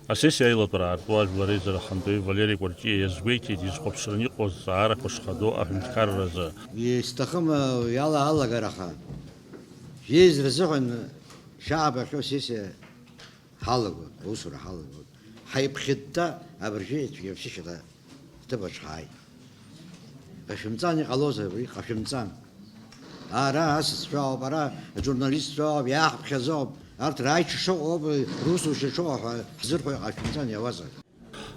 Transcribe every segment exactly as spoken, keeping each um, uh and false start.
Асессиа аилатәара аарту ажәлар реизара ахантәаҩы Валери Кәарҷиа иазгәеиҭеит изхәаԥшраны иҟоу азҵаарақәа шхадоу аҳәынҭқарразы. Исҭахым, иала-, алагараха. Жәеиза рзыҳәан шьаабахьоу асессиа ҳалагоит, аусура ҳалагоит. Ҳаиԥхьытта абыржәы ицәгьа ԥсышьала ҳҭыԥаҿ ҳааит. Ҟашәымҵан иҟалозар, абри ҟашәымҵан. Ара асасцәа ауп, ара ажурналистцәа ауп, иааҳԥхьаӡо ауп. Арҭ рааишьа шыҟоу ауп, русушьа шыҟоу ҳәа ҳзырҳәо иҟашәымҵан иауазар.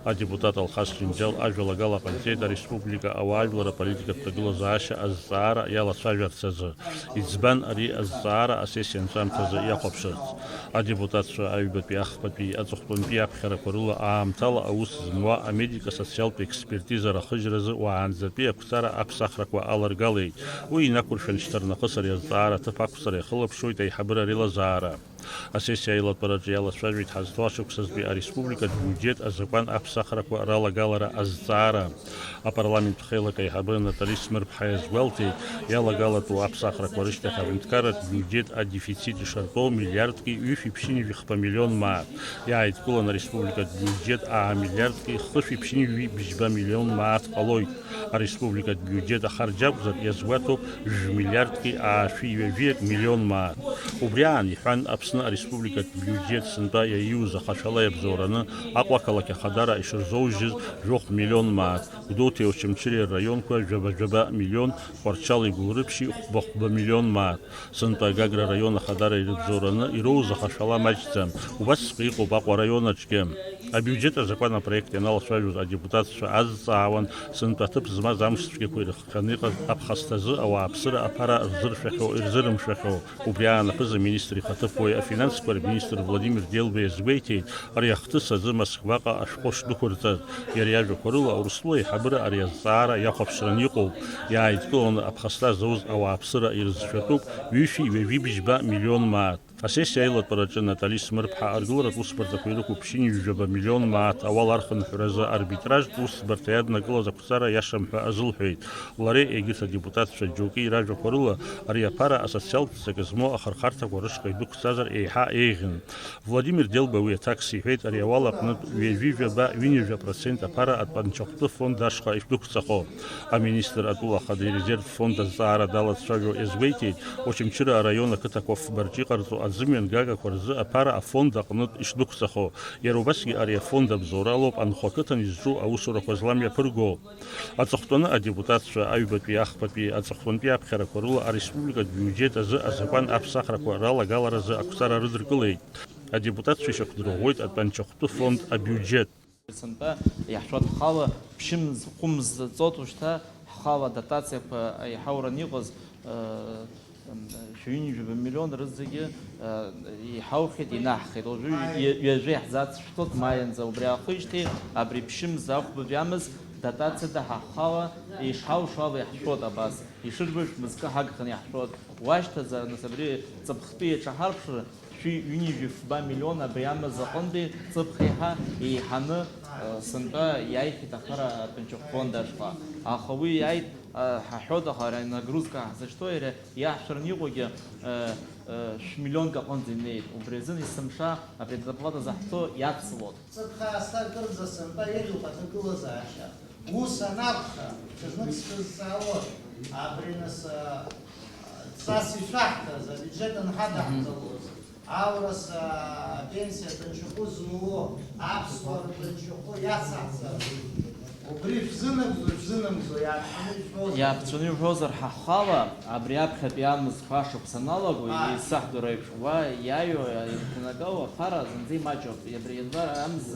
Адепутат Алхас Џьынџьал ажәалагала ҟаиҵеит ареспублика ауаажәлар аполитикатә ҭагылазаашьа азҵаара иалацәажәарц азы. Иӡбан ари азҵаара асессиа анҵәамҭазы иахәаԥшырц. Адепутатцәа аҩбатәи, ахԥатәи, аҵыхәтәантәи аԥхьарақәа рыла аамҭала аус змуа амедико-социалтә експертиза рахыжьразы уаанӡатәи ақәҵара аԥсахрақәа аларгалеит. Уи инақәыршәан шьҭарнахыс ари азҵаара аҭыԥ ақәҵара иахылаԥшуеит аиҳабыра реилазаара. Асессиа аилатәараҿы иалацәажәеит ҳазҭоу ашықәсазтәи ареспубликатә биуџьет азакәан аԥсахрақәа ралагалара азҵаара. Апарламент хеилак аиҳабы Натали Смырԥҳа иазгәалҭеит, иалагалатәу аԥсахрақәа рышьҭахь аҳәынҭқарратә биуџьет адефицит ишартәоу миллиардки ҩышәи ԥшьынҩажәи хԥа миллион мааҭ, иааидкыланы ареспубликатә биуџьет аа миллиардки хышәи ԥшьынҩажәи бжьба миллион мааҭ ҟалоит. Ареспубликатә биуџьет ахарџь акәзар, иазгәаҭоуп жәмиллиардки аашәи ҩажәиак миллион мааҭ. Убри аан иҳәан, Аԥсны ареспубликатә биуџьет сынтәа иаиуз ахашәала иабзоураны Аҟәа ақалақь ахадара ишырзоужьыз жәохә миллион мааҭ, Гәдоуҭеи Очамчыреи рраионқәа жәаба-жәаба миллион, Тҟәарчали Гәылрыԥшьи хәба-хәба миллион мааҭ. Сынтәа Гагра араион ахадара ирыбзоураны ироуз ахашәала маҷӡам. Убасҵәҟьа иҟоуп Аҟәа араион аҿгьы. Абиуџьет азакәан апроект ианалацәажәоз адепутатцәа азҵаауан, сынтәа аҭыԥ змаз амшцәгьақәа ирыхҟьаны иҟаз аԥхасҭазы ауааԥсыра аԥара рзыршәахьоу, ирзырымшәахьоу. Убри аан аԥыза-министр ихаҭыԥуаҩ афинансқәа рминистр Владимир Делба иазгәеиҭеит, ари ахҭыс азы Москваҟа ашәҟәы шдәықәырҵаз. Иара иажәақәа рыла, Урыстәыла аиҳабыра ари азҵаара иахәаԥшран иҟоуп. Иааидкыланы аԥхасҭа зауз ауааԥсыра ирызшәатәуп ҩышәи ҩажәи бжьба миллион мааҭ. Асессиа аилатәараҿы Натали Смырԥҳа аргыларатә усбарҭақәа ирықәуп ԥшьынҩажәаба миллион мааҭ ауал архынҳәразы арбитражтә усбарҭа иаднакылаз ақәҵара иашам ҳәа азылҳәеит. Лара егьырҭ адепутатцәа џьоукы иражәақәа рыла, ари аԥара асоциалтә ҵак змоу ахырхарҭақәа рышҟа идәықәҵазар еиҳа еиӷьын. Владимир Делба уи аҭакс иҳәеит, ари ауал аҟнытә ҩажәи жәаба, ҩынҩажәа процент аԥара атәанчахәтәы фонд ашҟа ишдәықәҵахо. Аминистр атәыла ахада ирезерв фонд азҵаара далацәажәо иазгәеиҭеит, Очамчыра араион ақыҭақәа фба рҿы иҟарҵо аӡымҩангагақәа рзы аԥара афонд аҟнытә ишдәықәҵахо. Иара убасгьы ари афонд абзоуралоуп анхәа ақыҭан изҿу аусурақәа зламҩаԥырго. Аҵыхәтәаны адепутатцәа аҩбатәи, ахԥатәи, аҵыхәтәантәи аԥхьарақәа рыла ареспубликатә биуџьет азы азакәан аԥсахрақәа ралагаларазы ақәҵара рыдыркылеит. Адепутатцәа ишьақәдырӷәӷәеит атәанчахәтәы фонд абиуџьет. Сынтәа иаҳшәоит ҳхала ԥшьымз, хәымз ҵоит ушьҭа, ҳхала адотациақәа еиҳаураны иҟаз, э, шәҩынҩажәаба миллион рызегьы, э, иҳаухьеит, инаҳхит. Уажәы ҩа-, ҩажәа иаҳзацышәҵоит маианӡа, убри аахижьҭеи абри ԥшьымз ахәбатәи амз дотациада ҳа ҳхала ишҳалшо ала иаҳшәоит абас, ишырбаҩ мызкы ҳагханы иаҳшәоит. Уашьҭаӡа, нас, абри ҵыԥхтәи иаҿаҳарԥшыр, шәи ҩынҩажәи фба миллион абри амз аҟынтәи ҵыԥх еиҳа еиҳаны, э, сынтәа иааихьеит аԥара атәанчахә фонд ашҟа. Аха уи иааит, э, ҳаҳәоит, аха ари анагрузка ҳзышьҭоу иара иаҳшәараны иҟоугьы, э, э, шәмиллионк аҟынӡа инеит. Убри азын есымша абри зарплата заҳҵо иацлоит. Ҵыԥх аасҭа акырӡа сынтәа еиӷьуп аҭагылазаашьа. Ус анакәха, ҽазнык сшәызҵаауа, абри нас, а, ҵас ишәаҳҭаз, абиуџьет анҳадаҳҵалоз, аурыс, а, апенсиа ҭынчахәы змоу, аԥсуаа рҭынчахәы иацаҳҵар, убри шәзынагӡо, шәзынамӡо, иааԥҵәаны ишәҳәозар? Иааԥҵәаны иуҳәозар, ҳа ҳхала абри аԥхьатәи амзқәа ашықәс аналаго, аа, исаҳдо реиԥш, уа иааиуа, ирҭанакуа аԥара зынӡа имаҷуп. Абри ианбар амз,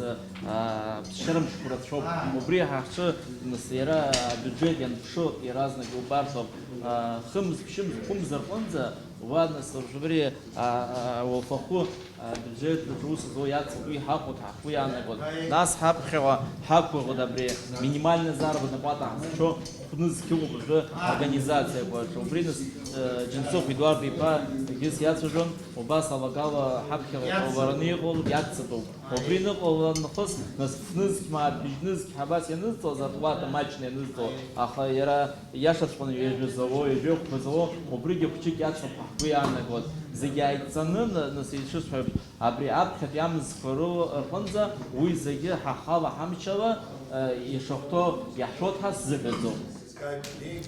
аа, ԥсшьара мшқәа рацәоуп. Аа. Убри ҳахьчы, нас, иара абиуџьет ианԥшы, иаразнак иубартоуп. Аа, хымз, ԥшьымз, хәымз рҟынӡа, уа, нас, убри, аа, ауалԥахәы, аа, абиуџьет аҿы аус зуа иацуп, уи ҳаҟоуп, ҳахәы иаанагоит. Нас ҳаԥхьаҟа ҳақәгәыӷуеит абри минимальная заработная плата ҳзышьҭоу. Хәнызқь ыҟоуп уажәы организациақәа рҿы. Убри нас, э, Џьансыхә Едуард-иԥа егьыс иацәажәон, убас алагала ҳаԥхьаҟа иҟалараны иҟоу иацҵатәуп. Убри ныҟалан нахыс, нас фнызқь ма быжьнызқь ҳабас ианызҵо, зарплата маҷны ианызҵо, аха иара иашаҵәҟьаны ҩажәа зауо, ҩажәа хәба зауо, убригьы хәҷык иацуп ҳәа ҳгәы иаанагоит. Зегьы ааидҵаны, нас ишысҳәаз, абри аԥхьатәи амзқәа ру-, рҟынӡа уи зегьы ҳахала ҳамчала, э, ишахәҭоу иаҳшәоит ҳәа сзыҳәаӡом.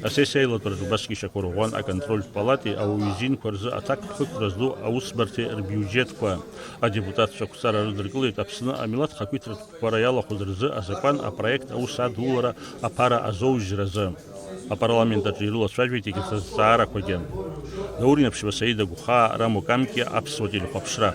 Асессиа аилатәараҿы убасгьы ишьақәырӷәӷәан аконтрольтә палатеи ауаҩы изинқәа рзы аҭакԥхықәра зду аусбарҭеи рбиуџьетқәа. Адепутатцәа ақәҵара рыдыркылеит Аԥсны амилаҭ хақәиҭратә қәԥара иалахәыз рзы азакәан апроект аус адулара аԥара азоужьразы. Апарламент аҿы ирылацәажәеит егьырҭ азҵаарақәагьы. Даур Инаԥшьба, Саида Гәхаа, Рамо Камкиа, Аԥсуа телехәаԥшра.